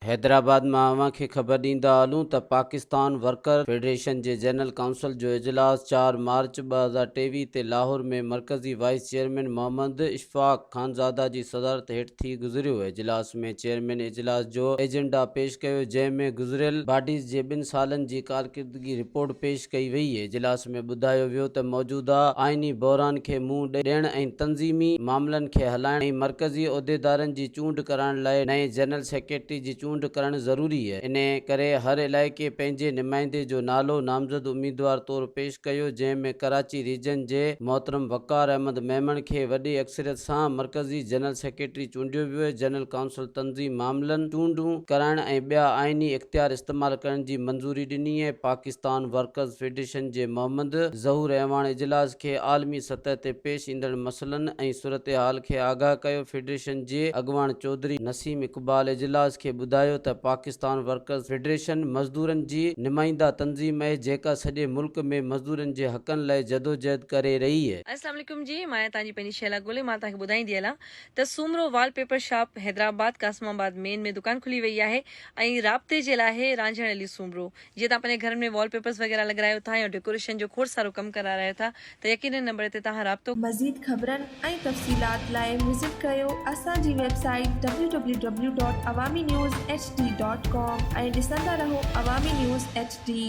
حيدرآباد مان اوهان کي خبر ڏيندا هلون ته پاڪستان ورڪر فيڊريشن جي جنرل ڪائونسل جو اجلاس چار مارچ 2023 تي لاهور ۾ مرڪزي وائيس چيئرمين محمد اشفاق خانزاده جي صدارت هيٺ ٿي گذريو. اجلاس ۾ چيئرمين اجلاس جو ايجنڊا پيش ڪيو جنهن ۾ گذريل باڊيز جي ٻن سالن جي ڪارڪردگي رپورٽ پيش ڪئي وئي. اجلاس ۾ ٻڌايو ويو ته موجوده آئيني بحران کي منهن ڏيڻ ۽ تنظيمي معاملن کي هلائڻ ۽ مرڪزي عهديدارن جي چونڊ ڪرائڻ لاء نئين جنرل سيڪريٽري جي چونڊ ڪرڻ ضروري انهي ڪري هر علائقي پنهنجي نمائندي جو نالو نامزد اميدوار طور پيش ڪيو جنهن ۾ ڪراچي ريجن جي محترم وقار احمد ميمڻ کي وڏي اڪثريت سان مرڪزي جنرل سيڪريٽري چونڊيو ويو جنرل ڪائونسل تنظيم معاملن، چونڊون ڪرائڻ ۽ ٻيا آئيني اختيار استعمال ڪرڻ جي منظوري ڏني ۽ پاڪستان ورڪرز فيڊريشن جي محمد ظهور اعواڻ اجلاس کي عالمي سطح تي پيش ايندڙ مسئلن ۽ صورتحال کي آگاهه ڪيو فيڊريشن جي اڳواڻ چوڌري نسيم اقبال اجلاس کي ٻڌايو ته پاڪستان ورڪرز فيڊريشن مزدورن جي نمائنده تنظيم اهي جيڪا سڄي ملڪ ۾ مزدورن جي حقن لاء جدوجهد ڪري رهي اهي. اسلام عليڪم جي مان آهيان توهان جي پنهنجي شهلا گولي مان توهان کي ٻڌائيندي هلان ته Soomro wallpaper shop Hyderabad Qasimabad main ۾ دڪان کلي وئي آهي ۽ رابطي جي لاء آهي رانجهڻ علي سومرو جي توهان پنهنجي گهرن ۾ وال پيپرز وغيره لڳرايو ٿا يا ڊيڪوريشن جو کوڙ سارو ڪم ڪرارايو ٿا ته يقينن نمبر تي توهان رابطو مزيد خبرن ۽ تفصيلات لاء وزٽ ڪريو اسان جي website W W W dot Awami news H D dot com ۽ ڏسندا رهو عوامي نيوز ايڇ ڊي.